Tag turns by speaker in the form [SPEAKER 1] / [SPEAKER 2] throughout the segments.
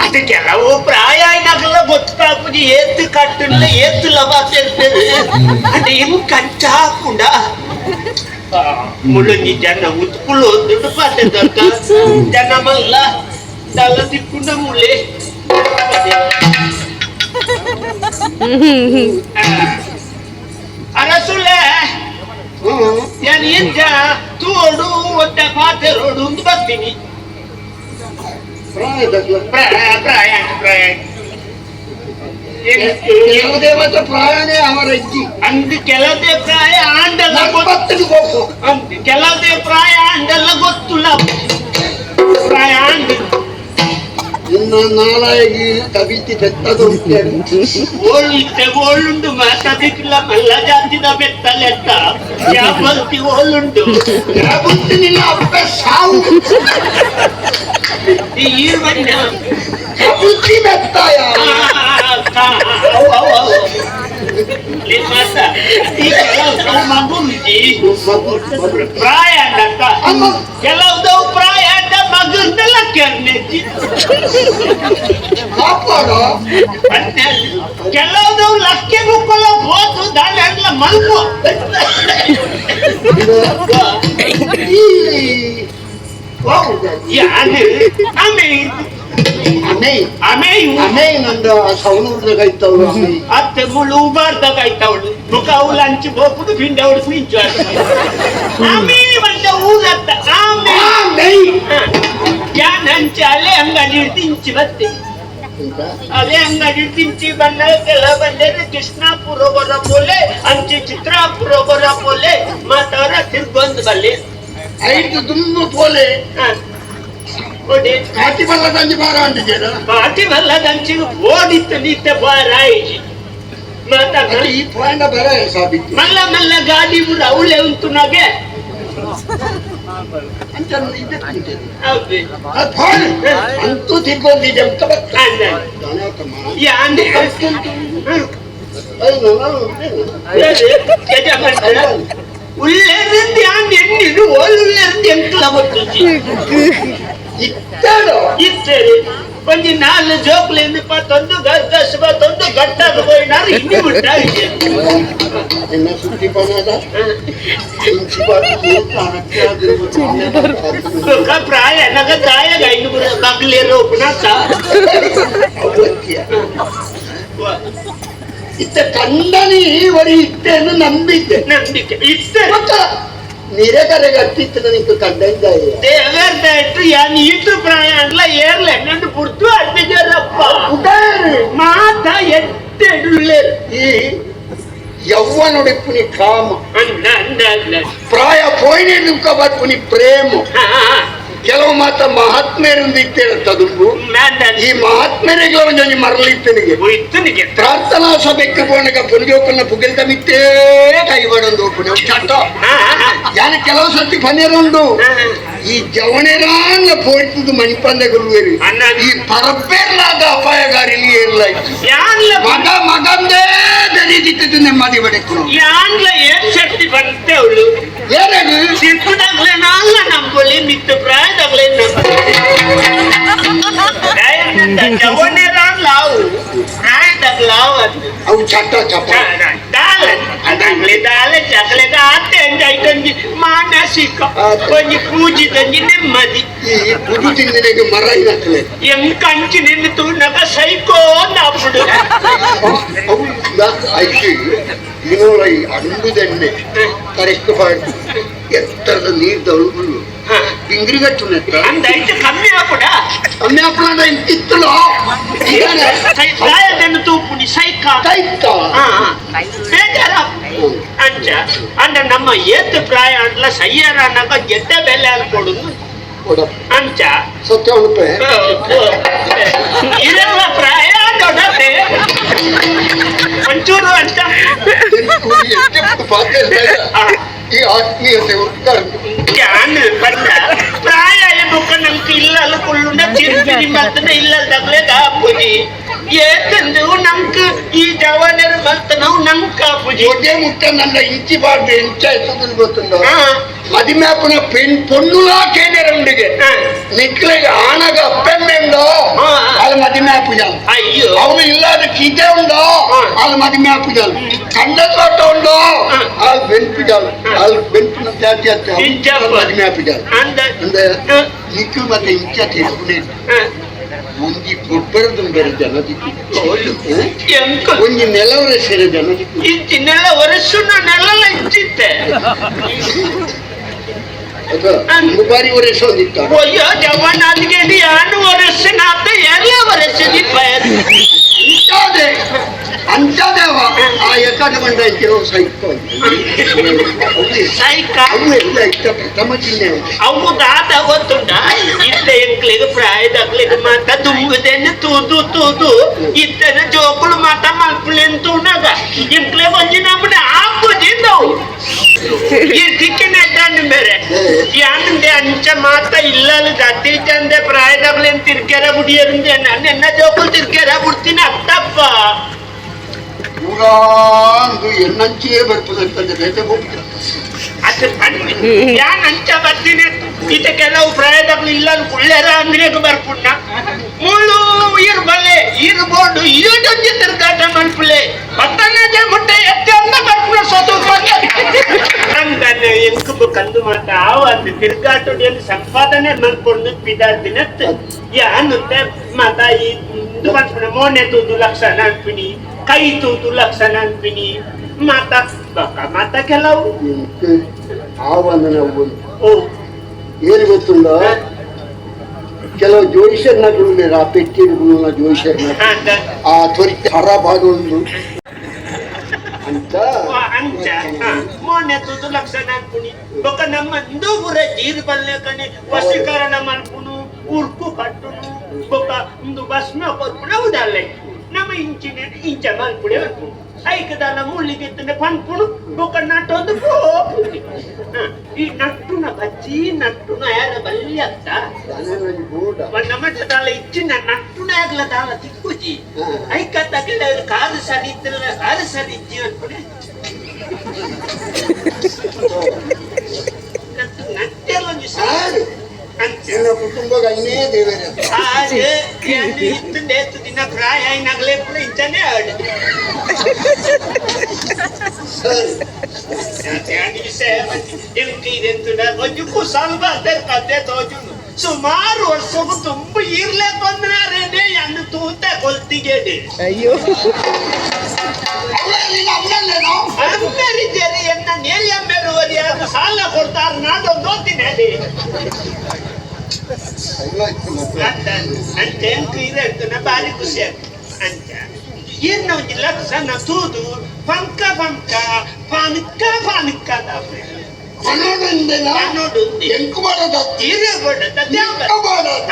[SPEAKER 1] ಅದು ಕೆಲವು ಪ್ರಾಯ ನಗಲ ಗೊತ್ತಾಪುಜಿ ಏತ್ತು ಕಟ್ಟುಲ್ಲ ಏತ್ತು ಲವಾತೇರ್ಪೇರು ಅದು ಎಂ ಕಂಚಾಪುಂಡ ಮುಳುಂಜಿ ಜನ ಉತ್ಕುಳು ದುಡ್ಡು ಪಾತೆ ದೊಕ್ಕ ಜನ ಮಲ್ಲ ದಲ್ಲ ತಿಕ್ಕುಂಡ ಮುಳೆ ಅರಸುಲೆ ನಾನು ಎಂತ ತೋಡು ಒಟ್ಟ ಪಾತೆ ರೋಡು ಒಂದು ಬರ್ತೀನಿ
[SPEAKER 2] ಪ್ರಾಯನೇ ಅವರ ಅಜ್ಜಿ
[SPEAKER 1] ಅಂದು ಕೆಲದೇ ಪ್ರಾಯ ಆಂಡೆಲ್ಲ
[SPEAKER 2] ಗೊತ್ತು
[SPEAKER 1] ಅಂದು ಕೆಲದೇ ಪ್ರಾಯ ಆಂಡೆಲ್ಲ ಗೊತ್ತಿಲ್ಲ ಪ್ರಾಯ ಆಂಡು
[SPEAKER 2] ಇನ್ನು ನಾಲಾಗಿ ಕವಿತಿ ಬೆತ್ತದು
[SPEAKER 1] ಓಳುಂಟೆ ಓಳುಂಡು ಮಾತಾದಿಕ್ಕಿಲ್ಲ ಮಲ್ಲ ಜಾತಿದ ಬೆತ್ತಲೆತ್ತ ಯಾವಲ್ತಿ ಓಳುಂಡು
[SPEAKER 2] ಯಾವತ್ತು ನಿನ್ನ ಅಪ್ಪ ಸಾವು
[SPEAKER 1] ಈ ಬಣ್ಣ
[SPEAKER 2] ಕಬುತಿ ಬೆತ್ತಾಯ
[SPEAKER 1] ಪ್ರಾಯ ಕೆಲವ್ದವು ಪ್ರಾಯ ಅಂಡ ಮಗಂದೆಲ್ಲ ಕೆರ್ನೆಜ್ಜಿ
[SPEAKER 2] ಕಾಪಾಡು
[SPEAKER 1] ಕೆಲವ್ದವು ಲಕ್ಕೆ ಬುಕ್ಕೊಲ್ಲ ಹೋತು ದಾಳೆ ಮಲ್ಪು ಅತ್ತೆ ಮುಳು ಉಬಾರ್ದಾಗ ಆಯ್ತವಳು ಮುಖ ಅವು ಲಂಚ್ ಹೋಗುದು ಪಿಂಡ ಅವಳು ಮಿಂಚು ಆಮೇ ಬಂದ ಊರತ್ತ ಆಮೇ ಯಾನ್ ಹಂಚ ಅಲ್ಲೇ ಅಂಗಡಿ ತಿಂಚಿ ಬತ್ತೆ ಅದೇ ಅಂಗಡಿ ತಿಂಚಿ ಬಂದ ಕೆಲ ಬಂದರೆ ಕೃಷ್ಣಾಪುರ ಬರ ಪೋಲೆ ಅಂಚೆ ಚಿತ್ರಾಪುರ ಬರ ಪೋಲೆ ಮಾತಾರ ತಿರ್ಗೊಂದು ಬಲ್ಲೆ
[SPEAKER 2] ಐದು ತುಂಬ ಪೋಲೆ ಕಾಟಿ ಬಲ್ಲದಂಜಿ ಬಾರ ಅಂಟಿದ್ದೀರ
[SPEAKER 1] ಕಾಟಿ ಬಲ್ಲದಂಚಿ ಓಡಿತ್ತು ನಿತ್ಯ ಬಾರಾಯಿಜಿ ಮಾತಾಡ
[SPEAKER 2] ಈ ಪಾಯಿಂಡ ಬರ ಸಾಬಿತ್ತು
[SPEAKER 1] ಮಲ್ಲ ಮಲ್ಲ ಗಾಡಿ ಬುಡ ಅವಳೆ ಉಂಟು ನಾಗೆ
[SPEAKER 2] ಅಂತೂ ತಿಳ್ಕೊಂಡಿದ್ದೆ ಅಂತ
[SPEAKER 1] உள்ளிருந்து யான் எண்ணிடு ஓலுள்ளிருந்து ಎಂಟ್ಲ ಗೊತ್ತುಜಿ
[SPEAKER 2] ಇತ್ತೇಳು
[SPEAKER 1] ಇತ್ತೇಳು ಒಂಜಿ ನಾಲ್ ಜೋಕ್ಲಿಂದ ಪತ್ತೊಂದು ಗಸ್ ಪತ್ತೊಂದು ಗಟ್ಟಾದ ಪೋಯಿನಾರು ಇನ್ನಿ ಬಿಟ್ಟ
[SPEAKER 2] ಎನ್ನ ಸುದ್ದಿ ಪಣದ
[SPEAKER 1] ಪ್ರಾಯ ನಗ ತಾಯ ಗೈನು ಬಗ್ಲೇರೋ ಪುನಃ
[SPEAKER 2] ಇತ್ತ ಕಂಡನಿ ಒರಿ ಇತ್ತೆಯನ್ನು ನಂಬಿದ್ದೆ
[SPEAKER 1] ನಂಬಿಕೆ ಇತ್ತೆ
[SPEAKER 2] ನಿರೆಕರೆ ಗಟ್ಟಿತ್ತು ನನಗೆ ಕಂಡ
[SPEAKER 1] ದೇವರ್ದಾಯ್ತು ಯಾನ್ ಈಟು ಪ್ರಾಯ ಅಂಡ್ಲ ಏರ್ಲೆ ನಂದು ಪುಡ್ತು ಅಡ್ಡಿಜರಪ್ಪ ಮಾತ ಎಟ್ಟೆಡುಳ್ಳೆ
[SPEAKER 2] ಈ ಯೌವನುಡಿಪ್ಪುನಿ ಕಾಮ
[SPEAKER 1] ಅನ್ನ ಅನ್ನ ಅನ್ನ
[SPEAKER 2] ಪ್ರಾಯ ಪೋಯಿನ ಬತ್ಪುನಿ ಪ್ರೇಮ ಕೆಲವು ಮಾತ ಮಹಾತ್ಮೆಯರಿಂದ ಇತ್ತೇನೆ ತದುಂಬು ಈ ಮಹಾತ್ಮೆರಿಗಳ ಒಂಜೊಂಜಿ ಮರಳಿತ್ತನಿಗೆ
[SPEAKER 1] ಇತ್ತನಿಗೆ
[SPEAKER 2] ಪ್ರಾರ್ಥನಾ ಸಭೆಕ್ಕೆ ಪೋನಗ ಪುನಜೋಕನ್ನ ಪುಗಿಲ್ದ ಮಿತ್ತೇ ಕೈಬಡೊಂದು ಪುನಃ ಚಟ ಯಾನ ಕೆಲವು ಸರ್ತಿ ಪನ್ನೆರುಂಡು ಈ ಜವಣೆರಾನ್ನ ಪೋಯ್ತದ್ದು ಮಣಿಪಂದೆ ಗುರುವೇರಿ ಈ ಪರಪ್ಪೇರ್ಲಾದ ಅಪಾಯಗಾರಿ ಏರ್ಲಾಯ್ತು ಮಗ ಮಗಂದೇ ಬೆರೀದಿತ್ತು ನೆಮ್ಮದಿ ಬಡಕು
[SPEAKER 1] ಯಾನ್ಲ ಏನ್ ಶಕ್ತಿ ಬಂತೆ ಅವಳು
[SPEAKER 2] ಏನೇನು
[SPEAKER 1] ಸಿಕ್ಕುದಾಗ್ಲೇ ನಾಲ್ಲ ನಂಬೊಲಿ ಮಿತ್ತು ಪ್ರಾಯದಾಗ್ಲೇ ಜವಣೆರಾನ್ ಲಾವು ಪ್ರಾಯದಾಗ್ಲಾವು
[SPEAKER 2] ಅವು ಚಟ ಚಪ
[SPEAKER 1] ದಾಲ ಅದಾಗ್ಲೇ ದಾಲ ಮಾನಸಿಕ ಒಂಜಿ ಪೂಜಿದಂಜಿ ನೆಮ್ಮದಿ.
[SPEAKER 2] ಈ ಪುದು ತಿಂದಿನೆಗೆ ಮರ ಇನಕ್ಲೆ.
[SPEAKER 1] ಎಂಕ ಅಂಚಿ ನಿನ್ನ ತೂನಗ ಸೈಕೋ ಅప్పుడు.
[SPEAKER 2] ಅವು ಐತಿ ಇನ್ನೋಳ ಈ ಅಂಡುದೆಣ್ಣೆ ಕರೆಕ್ಟ್ ಪಾಡ್ದು ಎತ್ತರದ ನೀರ್ ದೌಳುಗಳು ಡಿಂಗ್ರಿಗಟ್ಟು ನೆತ್ತ.
[SPEAKER 1] ಅಂದ ಐತೆ ಕಮ್ಮಿ ಆಪುಡ.
[SPEAKER 2] ಕಮ್ಮಿ ಆಪುಣ ಇತ್ತಲೋ.
[SPEAKER 1] ಪ್ರಾಯದನ್ನು ತೂಪುನಿ ಸೈಕ.
[SPEAKER 2] ಕೈತ.
[SPEAKER 1] ಬೇಜಾರ ಅಂಚ ಅಂಡ ನಮ್ಮ ಏತ್ ಪ್ರಾಯ ಅಂಡ್ಲ ಸಯ್ಯರ ಅನ್ನಕ ಗೆದ್ದ ಬೆಲೆ ಅನ್ಕೊಡುದು ಅಂಚ.
[SPEAKER 2] ಸತ್ಯ ಉಡುಪೆ.
[SPEAKER 1] ಇರಲ್ಲ ಪ್ರಾಯ ದೊಡ್ಡತೆ ಒಂಚೂರು ಅಂಚ.
[SPEAKER 2] ಈ ಆತ್ಮೀಯತೆ ಉತ್ತರ.
[SPEAKER 1] ಜಾನ್ ಬಂದ ಪ್ರಾಯ ಬುಕ್ಕ ನಮ್ಗೆ ಇಲ್ಲ ಕುಳ್ಳುಂಡ ತಿರುಗಿ ಮಲ್ತನ ಇಲ್ಲಲ್ದಾಗ್ಲೇ ದಾಪುಜಿ ಏತಂದು ನಮ್ಕ್ ಈ ಜವಾನರು ಮಲ್ತನವು ನಮ್ಕ್ ಕಾಪುಜಿ.
[SPEAKER 2] ಒಡ್ಡೆ ಮುಟ್ಟ ನನ್ನ ಇಂಚಿ ಬಾರ್ದು ಎಂಚ ಎತ್ತುದು ಗೊತ್ತುಂಡ.
[SPEAKER 1] ಹಾ.
[SPEAKER 2] ಮದಿಮ್ಯಾಪುನ ಪೆಣ್ ಪೊನ್ನುಲಾ ಕೇಂದ್ರ
[SPEAKER 1] ಹಾ.
[SPEAKER 2] ನಿಕ್ಲೆಗ್ ಆನಗ ಅಪ್ಪೆಮ್ಮೆಂಡೋ
[SPEAKER 1] ಹಾ.
[SPEAKER 2] ಅದು ಮದಿಮ್ಯಾಪು ಜಾಲ.
[SPEAKER 1] ಅಯ್ಯೋ.
[SPEAKER 2] ಅವನು ಇಲ್ಲಾದ ಕೀತೆ ಉಂಡೋ
[SPEAKER 1] ಹಾ.
[SPEAKER 2] ಅದು ಮದಿಮ್ಯಾಪು ಜಾಲ. ಕಂಡ ತೋಟ ಉಂಡೋ
[SPEAKER 1] ಹಾ.
[SPEAKER 2] ಅದು ಬೆನ್ಪು ಜಾಲ.
[SPEAKER 1] ಹಾ.
[SPEAKER 2] ಅದು ಬೆನ್ಪಿನ ಜಾತಿ ಅತ್ತೆ.
[SPEAKER 1] ಇಂಚಪ್ಪ.
[SPEAKER 2] ಮದಿಮ್ಯಾಪು ಜಾಲ.
[SPEAKER 1] ಅಂದ.
[SPEAKER 2] ಅಂದ್ರೆ
[SPEAKER 1] ಹ.
[SPEAKER 2] ನಿಕ್ಲು ಮತ್ತೆ ಇಂಚ ತಿರುಗುನೆ.
[SPEAKER 1] ಹ.
[SPEAKER 2] ಒಂಜಿ ಗೊಬ್ಬರದುಂಬೆರೆ ಜನ ದಿಕ್ಕು.
[SPEAKER 1] ಎಂಕ.
[SPEAKER 2] ಒಂಜಿ ನೆಲವರ ಸೇರೆ ಜನ ದಿಕ್ಕು.
[SPEAKER 1] ಇಂಚಿ ನೆಲ ಒರೆಸುನ ನೆಲಲ ಇಂಚಿತ್ತೆ.
[SPEAKER 2] ಅಥವಾ ಬಾರಿ ಒರೆಸ ಒಂದಿತ್ತ.
[SPEAKER 1] ಅಯ್ಯೋ ಜವಾನ್ ಅಲ್ಲಿಗೆ ಯಾನು ಒರೆಸಿನಾತ ಎಲ್ಲ ಒರೆಸಿದಿ.
[SPEAKER 2] ಅಂತಾದೆ ಅಂತಾದೇವ ಆ ಏಕಾಂತ ಬಂಡ ಕೆಲವು ಸೈಕೋ
[SPEAKER 1] ಸೈಕ.
[SPEAKER 2] ಅವು ಎಲ್ಲ ಇಷ್ಟ ಪ್ರಥಮ ಚಿಹ್ನೆ.
[SPEAKER 1] ಅವು ದಾದ ಗೊತ್ತುಂಟ ಇತ್ತ ಎಂಕ್ಲಿಗೆ ಪ್ರಾಯದಾಗ್ಲಿಗೆ ಮಾತ ದುಂಬುದೆನ್ನು ತೂದು ತೂದು ಇತ್ತನ ಜೋಕುಳು ಮಾತ ಮಲ್ಪುಲೆನ್ ತೂನಾಗ ಎಂಕ್ಲೆ ಒಂಜಿ ನಮ್ಮನೆ ಆಪುಜಿಂದವು ಈ ದಿಕ್ಕಿನ ಇದ್ದಾನೆ ಬೇರೆ ಯಾನಂದೆ ಅಂಚ ಮಾತ ಇಲ್ಲಲ್ಲ ದತ್ತಿ ಚಂದೆ ಪ್ರಾಯದಾಗ್ಲೇನ್ ತಿರ್ಕೆರ ಬುಡಿಯರಂದೆ ನಾನು ಎನ್ನ ಜೋಕುಲು ತಿರ್ಕೆರ ಬಿಡ್ತೀನಿ ಅತ್ತಪ್ಪ.
[SPEAKER 2] ಪೂರಾ ಅಂದು ಎನ್ನಂಚೇ ಬರ್ಪದಂತಂದೆ ಬೇತೆ ಹೋಗ್ಬಿಟ್ಟ.
[SPEAKER 1] ಅದು ಕಣ್ಣು ಯಾನ್ ಅಂಚ ಬರ್ತೀನಿ ಇತ್ತ ಕೆಲವು ಪ್ರಾಯದಾಗ್ಲು ಇಲ್ಲ ಕುಳ್ಳೆರ ಅಂದ್ರೆ ಬರ್ಪುಣ್ಣ ಮುಳ್ಳು ಇರ್ಬಲ್ಲೆ ಇರ್ಬೋಡು ಈಡೊಂಜಿ ತಿರ್ಗಾಟ ಮನ್ಪುಲೆ ಪತ್ತನಜೆ ಮುಟ್ಟೆ ಎತ್ತೆ ಅಂದ ಬರ್ಪುಣ ಸೋತು ಅಂದಾನೆ ಎಂಕುಬು ಕಂದು ಮಾತ ಆವ ಅಂದ್ ತಿರ್ಗಾಟುಡಿಯಲ್ಲಿ ಸಂಪಾದನೆ ಮನ್ಕೊಂಡು ಪಿದಾರ್ದಿನತ್ ಯಾನುತ್ತೆ ಮಾತ ಈ ಇಂದು ಮನ್ಪುಣ ಮೋನೆ ತೂದು ಲಕ್ಷಣ ಅನ್ಪಿನಿ ಕೈ ತೂದು ಲಕ್ಷಣ ಅನ್ಪಿನಿ ಮಾತ ಬಕ ಮಾತ ಕೆಲವು.
[SPEAKER 2] ಆವಂದನೆ ಒಂದು.
[SPEAKER 1] ಓ.
[SPEAKER 2] ಏನು ಗೊತ್ತುಂಡ ಕೆಲವು ಜೋಯಿಷರ್ನ ಆ ಪೆಟ್ಟಿನ ಜೋಯಿಷರ್ನ
[SPEAKER 1] ಅಂತ.
[SPEAKER 2] ಆ ತ್ವರಿತ ಹರ ಭಾಗ ಒಂದು ಅಂತ.
[SPEAKER 1] ಅಂಚ ಮೋನೆ ತೂದು ಲಕ್ಷಣ ಅನ್ಪುಣಿ ಬೊಕ ನಮ್ಮ ಇಂದು ಪೂರ ಜೀರ್ ಬಲ್ಲೆ ಕಣೆ ವಶೀಕರಣ ಮನ್ಪುಣು ಉರ್ಕು ಕಟ್ಟುನು ಬೊಕ ಇಂದು ಭಸ್ಮ ಕೊರ್ಪುಣ ಉದಾಲೆ ನಮ್ಮ ಇಂಚಿನ ಇಂಚ ಮಲ್ಪುಡೆ ಅನ್ಪುಣು ಐಕದಾಲ ಮೂಲಿಗೆ ಪನ್ಪುಣು ಬೊಕ ನಟೊಂದು ಪೋಪುಣಿ ಈ ನಟ್ಟುನ ಬಜ್ಜಿ ನಟ್ಟುನ ಯಾರ ಬಲ್ಯ ಅತ್ತ.
[SPEAKER 2] ನನಗೆ ಬೋಡ.
[SPEAKER 1] ನಮ್ಮ ದಾಲ ಇಚ್ಚಿನ ನಟ್ಟುನ ಆಗ್ಲ ದಾಲ ತಿಕ್ಕುಜಿ. ಐಕ ತಗಿಲ ಕಾಲು ಸರಿ ಇತ್ತಲ್ಲ ಕಾಲು ಸರಿ ಇಜ್ಜಿ ಅನ್ಪುಣೆ ನಟ್ಟೆಲ್ಲೊಂಜಿ
[SPEAKER 2] ಸಾರು.
[SPEAKER 1] ಅಂಚ.
[SPEAKER 2] ನನ್ನ ಕುಟುಂಬದ ಐನೇ ದೇವರೇ.
[SPEAKER 1] ಆರು ಇತ್ತು ಏತು ದಿನ ಪ್ರಾಯ అయినగలే ಪುರ ಇಂಚನೇ ಆಡು.
[SPEAKER 2] ಸರಿ.
[SPEAKER 1] ಸುಮಾರು ವರ್ಷಕ್ಕೂ ತುಂಬ ಇರ್ಲೆ ಬಂದ್ರೇನೆ ಅನ್ನು ತೂತ ಕೊಲ್ತಿಗೇಡಿ.
[SPEAKER 3] ಅಯ್ಯೋ.
[SPEAKER 1] ಅಮ್ಮೇರಿ ಜರಿ ಎನ್ನ ನೇಲಿ ಅಮ್ಮೇರು ಯಾರು ಸಾಲ ಕೊಡ್ತಾರ ನಾಡೊಂದು ಓದ್ತೀನಿ ಅಲ್ಲಿ. ಅಂತ ಅಂತ ಎಂಕ್ ಇರಂತ ಬಾರಿ ಖುಷಿ ಆಗ್ತದೆ ಅಂತ ಇನ್ನು ಒಂಜಿ ಲಕ್ಷಣ ತೂದು ಪಂಕ ಪಂಕ ಪನಕ ಪನಕ.
[SPEAKER 2] ಮನೋರಂಜನ.
[SPEAKER 1] ನೋಡು.
[SPEAKER 2] ಎಂಕು ಮಾಡೋದ.
[SPEAKER 1] ಈರೇ ಕೊಡದ.
[SPEAKER 2] ಎಂಕು ಮಾಡೋದ.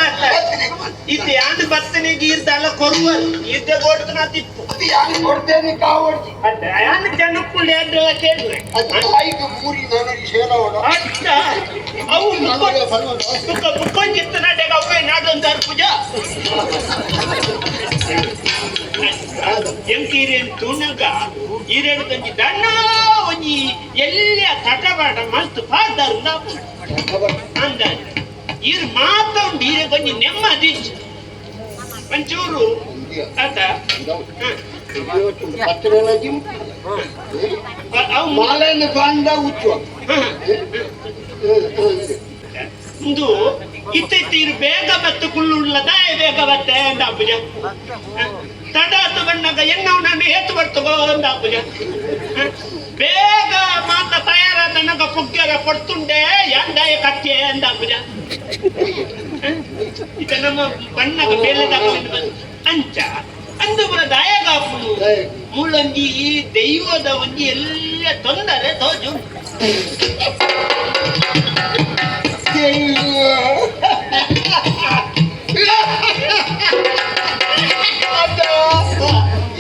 [SPEAKER 1] ಇದು ಯಾನು ಬತ್ತನಿಗೆ ಈರ್ದಲ್ಲ ಕೊರುವರು ಈರ್ದೆ ಕೊಡ್ತನ ತಿಪ್ಪು.
[SPEAKER 2] ಅದು ಯಾರು ಕೊಡ್ತೇನೆ ಕಾವಡ್ತಿ.
[SPEAKER 1] ಅತ್ತ ಯಾನು ಜನಕ್ಕುಳ್ಳಿ ಅಡ್ಡಲ್ಲ ಕೇಳುವೆ.
[SPEAKER 2] ಅದು ಆಯ್ತು ಮೂರಿ ನಾನು ಸೇರವಡ.
[SPEAKER 1] ಅತ್ತ ಅವು ಬುಕ್ಕ ಬುಕ್ಕೊಂಜಿತ್ತ ನಾಟಕ ಅವೇ ನಾಡೊಂದು ಅರ್ಪುಜ ಎಂಕ್ ಈರೇನು ತೂನಗ ಈರೇನು ಒಂಜಿ ದಣ್ಣ ಒಂಜಿ ಎಲ್ಲ ತಟಬಾಟ ಮಲ್ತ್ ಪಾಡ್ದಾರು ಅಂದ ಈರ್ ಮಾತ ಉಂಡು ಈರೆ ಒಂಜಿ ನೆಮ್ಮದಿ ಒಂಚೂರು ಅತ್ತ ಹ.
[SPEAKER 2] ಪತ್ತೆಲಜಿ.
[SPEAKER 1] ಅವು
[SPEAKER 2] ಮಾಲೆಯನ್ನು ಕಾಂಡ ಉಚ್ಚುವ.
[SPEAKER 1] ಇಂದು ಇತ್ತೆತ್ತೀರು ಬೇಗ ಬತ್ತು ಕುಳ್ಳುಳ್ಳ ದಾಯ ಬೇಗ ಬತ್ತೆ ಅಂದ ಅಪ್ಪುಜ. ತಡಾತು ಬಣ್ಣಗ ಎನ್ನವು ನಾನು ಏತು ಬರ್ತಗೋ ಅಂದ ಅಪ್ಪುಜ. ಬೇಗ ಮಾತ ತಯಾರಾದ ನಗ ಪುಗ್ಗರ ಪೊರ್ತುಂಡೆ ಯಾಂದಾಯ ಕಕ್ಕೆ ಅಂದ ಅಪ್ಪುಜ. ಇತ ನಮ್ಮ ಬಣ್ಣಗ ಬೇಲೆದಾಗ ಅಂಚ ಅಂದು ಪುರ ದಾಯಗಾಪುನು ಮೂಲಂಜಿ ಈ ದೈವದ ಒಂಜಿ ಎಲ್ಲ ತೊಂದರೆ ತೋಜು.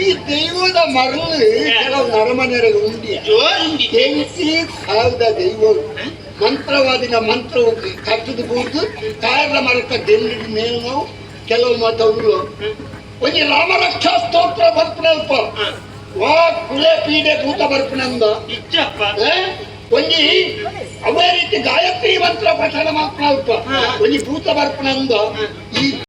[SPEAKER 2] ಈ ದೈವದ ಮರಳು ಕೆಲವು ನರಮನೆಯರಿಗೆ ಉಂಡಿಯ
[SPEAKER 1] ಜೋರುಂಡಿ.
[SPEAKER 2] ಎಂಟಿ ಕಾಲದ ದೈವ ಮಂತ್ರವಾದಿನ ಮಂತ್ರ ಕಟ್ಟದ ಬೂದು ಕಾಯದ ಮರಕ್ಕ ಗೆಲ್ಲಿದ ಮೇಲೆ ನಾವು ಕೆಲವು ಮಾತವುಗಳು ಒಂಜಿ ರಾಮರಕ್ಷಾ ಸ್ತೋತ್ರ ಬರ್ಪುನಲ್ಪ ವಾ ಕುಲೆ ಪೀಡೆ ಭೂತ ಬರ್ಪುನಂದ.
[SPEAKER 1] ಇಚ್ಚಪ್ಪ.
[SPEAKER 2] ಒಂಜಿ ಅವೇ ರೀತಿ ಗಾಯತ್ರಿ ಮಂತ್ರ ಪಠಣ ಮಾತ್ರ ಅಲ್ಪ ಒಂಜಿ ಭೂತ ಬರ್ಪುನಂದ ಈ.